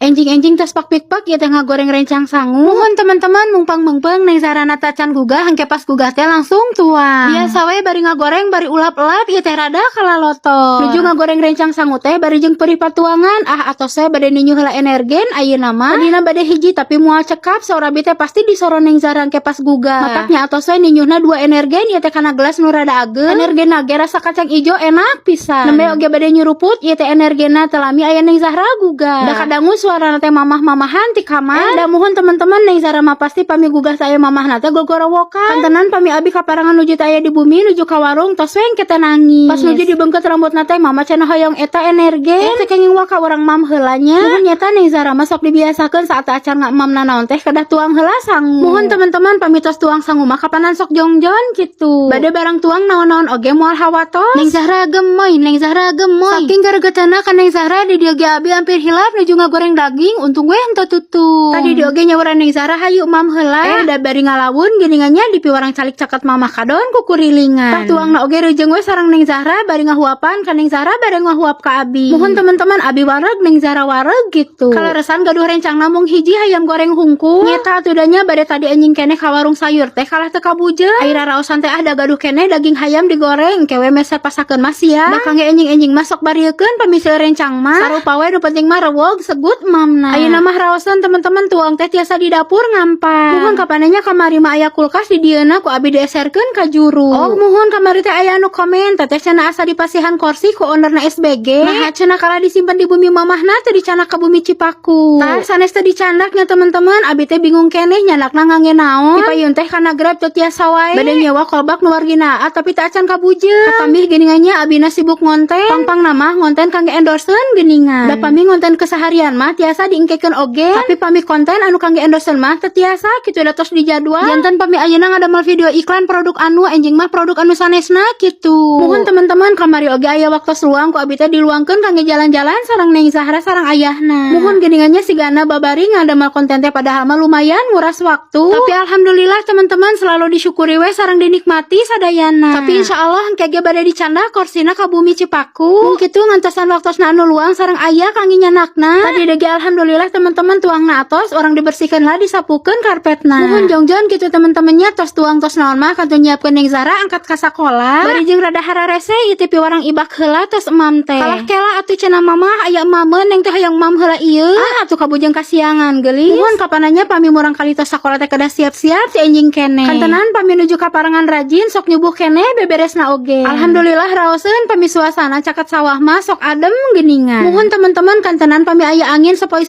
Enjing-enjing tos pak pikpak ieu teh ngagoreng rencang sangu. Muhun teman-teman, mungpang meungpeung Neng Zahra tacan gugah, engke pas gugah teh langsung tuang. Biasa we bari ngagoreng bari ulap-elap, ieu teh rada kalalotor. Nuju ngagoreng rencang sangu teh bari jeung perih patuangan. Ah, atos we bade ninyuh heula Energen ayeuna mah. Tadina bade hiji, tapi moal cekap, saur abi teh pasti disoro Neng Zahra engke pas gugah. Mataknya atos we ninyuhna dua Energen ieu teh kana gelas nu rada ageung. Energen ge rasa kacang ijo, enak pisan. Nembe oge bade nyuruput ieu teh Energenna, teu lami aya Neng Zahra gugah. Da kadangu suarana teh mamah-mamahan ti kamar. Da muhun teman-teman, Neng Zahra mah pasti pami gugah teh aya mamahna teh gogorowokan. Kantenan pami abi kaparangan nuju teh aya di bumi, nuju ka warung tos we engke teh nangis. Pas nuju dibeungkeut rambutna teh mama cenah hoyong eta Energen. Teh kenging waka urang mam heula nya. Muhun nyata Neng Zahra mah sok dibiasakeun saat acan ngamam nanaon teh kedah tuang heula sangu. Muhun teman-teman, pami tos tuang sangu mah kapanan sok jongjon gitu. Bade barang tuang naon-naon oge moal hawatos. Neng Zahra gemoy, Neng Zahra gemoy. Saking garegeutana ka Neng Zahra, di dieu ge abi hampir hilap nuju ngagoreng daging, untung we henteu tutup. Tadi di oge nyauran Neng Zahra, "Hayu mam heula." Eh, da bari ngalawun geuningan nya dipiwarang calik caket mamah kadon kukurilingan. Tah, tuangna oge reujeng we sareng Neng Zahra, bari ngahuapan ka Neng Zahra, bari ngahuap ka abi. Muhun teman-teman, abi wareg, Neng Zahra wareg gitu. Kaleresan gaduh rencang namung hiji, hayam goreng hungkul. Nyeta atuh nya bade tadi enjing keneh ka warung sayur teh kalah teu kabujeun. Ari raraosan teh ada gaduh keneh daging hayam digoreng, kewe meser pasakeun mah sia. Da kangge enjing-enjing mah sok bariekeun pami seueur rencang mah. Sarupa we, nu penting mah rewog segut mamna. Ayeuna mah raosan teman-teman, tuang teh tiasa di dapur ngampan. Muhun kapananya kamari mah aya kulkas di dieuna, ku abi dieserkeun ka juru. Oh muhun, kamari teh aya anu komen, "Teteh cenah asa dipasihan kursi ku ownerna SBG. Nah, cenah kalah disimpan di bumi mamahna, teu dicandak ka bumi Cipaku." Tah, sanes teu dicandak nya teman-teman, abi teh bingung keneh nyandakna ngangge naon. Dipayun teh kana Grab teu tiasa wae. Bade nyewa kolbak nu wargina tapi teu acan kabujeun. Katambih geuningan nya abina sibuk ngonten. Pangpangna mah ngonten kangge endorsean geuningan. Da pami ngonten keseharian mah tiasa diengkekeun oge, tapi pami konten anu kangge endorsean mah teu tiasa kitu, da tos dijadwal. Janten pami ayeuna ngadamel video iklan produk anu, enjing mah produk anu sanesna kitu. Muhun teman-teman, kamari oge aya waktu luang, ku abi teh diluangkeun kangge jalan-jalan sareng Neng Zahra sareng ayahna. Muhun geuningan nya sigana babari ngadamel konten teh padahal mah lumayan nguras waktu. Tapi alhamdulillah teman-teman, selalu disyukuri we sareng dinikmati sadayana. Tapi insya Allah engke ge bade dicandak korsina ka bumi Cipaku. Mung kitu ngantosan waktosna anu luang sareng ayah kangge nyanakna. Tadi dege alhamdulillah teman-teman, tuangna atos, urang dibersihkeun lah, disapukeun karpetna. Muhun jongjon gitu teman-temannya, tos tuang tos naon mah kantun nyiapkeun Neng Zahra angkat ka sakola. Bari jeung rada hararese ieu teh, piwarang ibak heula tos emam teh. "Kalah kela atuh," cenah mamah, "aya emameun, Neng teh hayang mam heula ieu." Ah atuh kabujeng kasiangan geulis. Muhun kapananya pami murang kali tos sakola teh kedah siap-siap ti enjing keneh. Kantenan pami nuju kaparangan rajin sok nyubuh keneh beberesna oge. Alhamdulillah raoseun pami suasana caket sawah mah sok adem geuningan. Muhun teman-teman, kantenan pami aya angin sepoi.